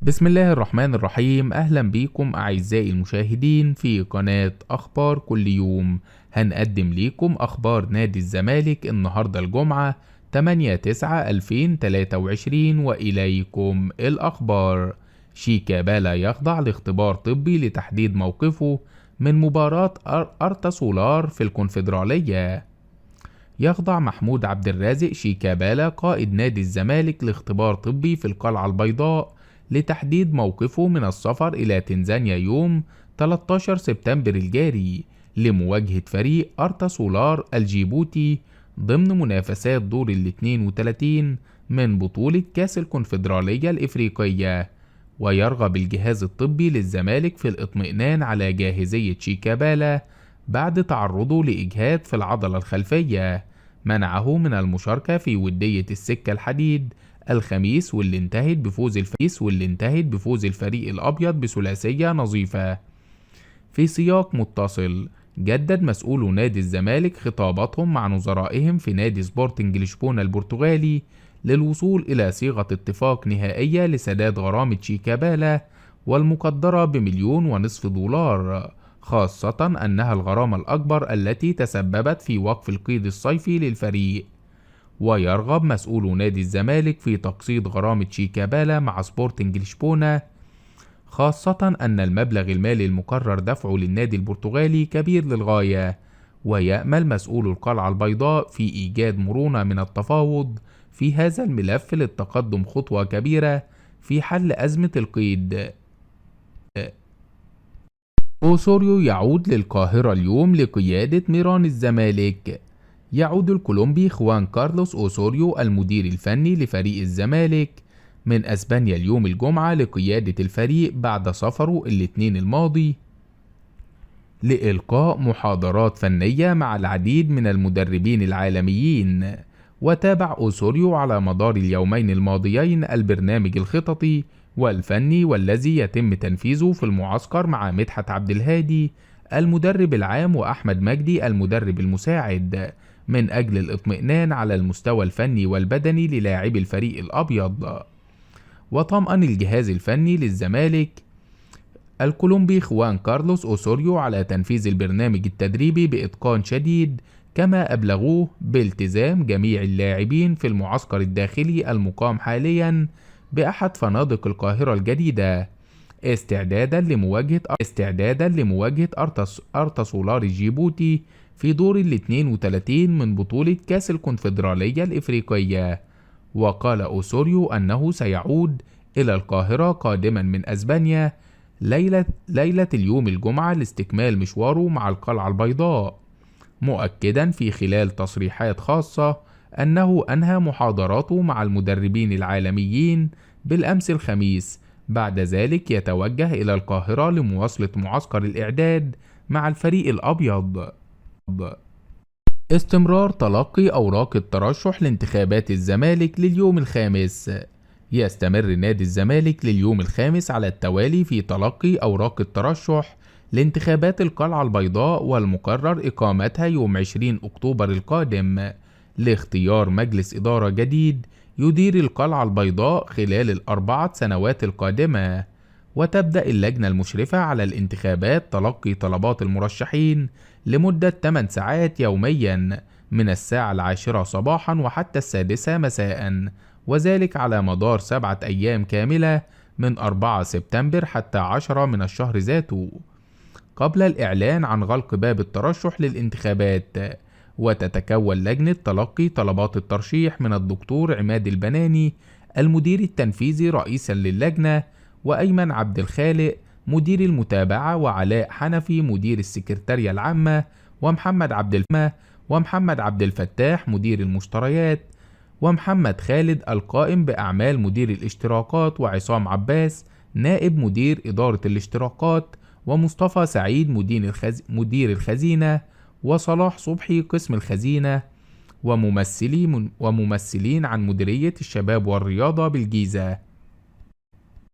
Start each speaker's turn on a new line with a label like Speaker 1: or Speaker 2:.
Speaker 1: بسم الله الرحمن الرحيم. أهلا بيكم أعزائي المشاهدين في قناة أخبار كل يوم. هنقدم ليكم أخبار نادي الزمالك النهاردة الجمعة 8/9/2023، وإليكم الأخبار. شيكابالا يخضع لاختبار طبي لتحديد موقفه من مباراة أرتا سولار في الكونفدرالية. يخضع محمود عبد الرازق شيكابالا قائد نادي الزمالك لاختبار طبي في القلعة البيضاء لتحديد موقفه من السفر إلى تنزانيا يوم 13 سبتمبر الجاري لمواجهة فريق أرتا سولار الجيبوتي ضمن منافسات دور ال 32 من بطولة كأس الكونفدرالية الإفريقية. ويرغب الجهاز الطبي للزمالك في الاطمئنان على جاهزية شيكابالا بعد تعرضه لإجهاد في العضلة الخلفية منعه من المشاركة في ودية السكة الحديد الخميس واللي انتهت بفوز الفريق الأبيض بثلاثية نظيفة. في سياق متصل، جدد مسؤولو نادي الزمالك خطاباتهم مع نظرائهم في نادي سبورتنج لشبونة البرتغالي للوصول إلى صيغة اتفاق نهائية لسداد غرامة شيكابالا والمقدرة ب1.5 مليون دولار، خاصة أنها الغرامة الأكبر التي تسببت في وقف القيد الصيفي للفريق. ويرغب مسؤول نادي الزمالك في تقسيط غرامة شيكابالا مع سبورتنج لشبونة، خاصة أن المبلغ المالي المقرر دفعه للنادي البرتغالي كبير للغاية. ويأمل مسؤول القلعة البيضاء في إيجاد مرونة من التفاوض في هذا الملف للتقدم خطوة كبيرة في حل أزمة القيد. أوسوريو يعود للقاهرة اليوم لقيادة ميران الزمالك. يعود الكولومبي خوان كارلوس أوسوريو المدير الفني لفريق الزمالك من أسبانيا اليوم الجمعة لقيادة الفريق بعد سفره الاثنين الماضي لإلقاء محاضرات فنية مع العديد من المدربين العالميين. وتابع أوسوريو على مدار اليومين الماضيين البرنامج الخططي والفني والذي يتم تنفيذه في المعسكر مع مدحت عبد الهادي المدرب العام وأحمد مجدي المدرب المساعد، من أجل الاطمئنان على المستوى الفني والبدني للاعبي الفريق الأبيض. وطمأن الجهاز الفني للزمالك الكولومبي خوان كارلوس أوسوريو على تنفيذ البرنامج التدريبي بإتقان شديد، كما أبلغوه بالتزام جميع اللاعبين في المعسكر الداخلي المقام حاليا بأحد فنادق القاهرة الجديدة استعدادا لمواجهة أرتا سولار الجيبوتي في دور ال 32 من بطولة كأس الكونفدرالية الإفريقية. وقال أوسوريو أنه سيعود إلى القاهرة قادما من أسبانيا ليلة اليوم الجمعة لاستكمال مشواره مع القلعة البيضاء، مؤكدا في خلال تصريحات خاصة أنه أنهى محاضراته مع المدربين العالميين بالأمس الخميس. بعد ذلك يتوجه إلى القاهرة لمواصلة معسكر الإعداد مع الفريق الأبيض. استمرار تلقي أوراق الترشح لانتخابات الزمالك لليوم الخامس. يستمر نادي الزمالك لليوم الخامس على التوالي في تلقي أوراق الترشح لانتخابات القلعة البيضاء والمقرر إقامتها يوم 20 أكتوبر القادم لاختيار مجلس إدارة جديد يدير القلعة البيضاء خلال ال4 سنوات القادمة. وتبدأ اللجنة المشرفة على الانتخابات تلقي طلبات المرشحين لمدة 8 ساعات يوميا من الساعة 10 صباحا وحتى 6 مساء، وذلك على مدار 7 أيام كاملة من 4 سبتمبر حتى 10 من الشهر ذاته، قبل الإعلان عن غلق باب الترشح للانتخابات. وتتكون لجنة تلقي طلبات الترشيح من الدكتور عماد البناني المدير التنفيذي رئيسا للجنة، وأيمن عبد الخالق مدير المتابعة، وعلاء حنفي مدير السكرتارية العامة، ومحمد عبد الفتاح مدير المشتريات، ومحمد خالد القائم بأعمال مدير الاشتراكات، وعصام عباس نائب مدير إدارة الاشتراكات، ومصطفى سعيد مدير الخزينة، وصلاح صبحي قسم الخزينة، وممثلين عن مديرية الشباب والرياضة بالجيزة.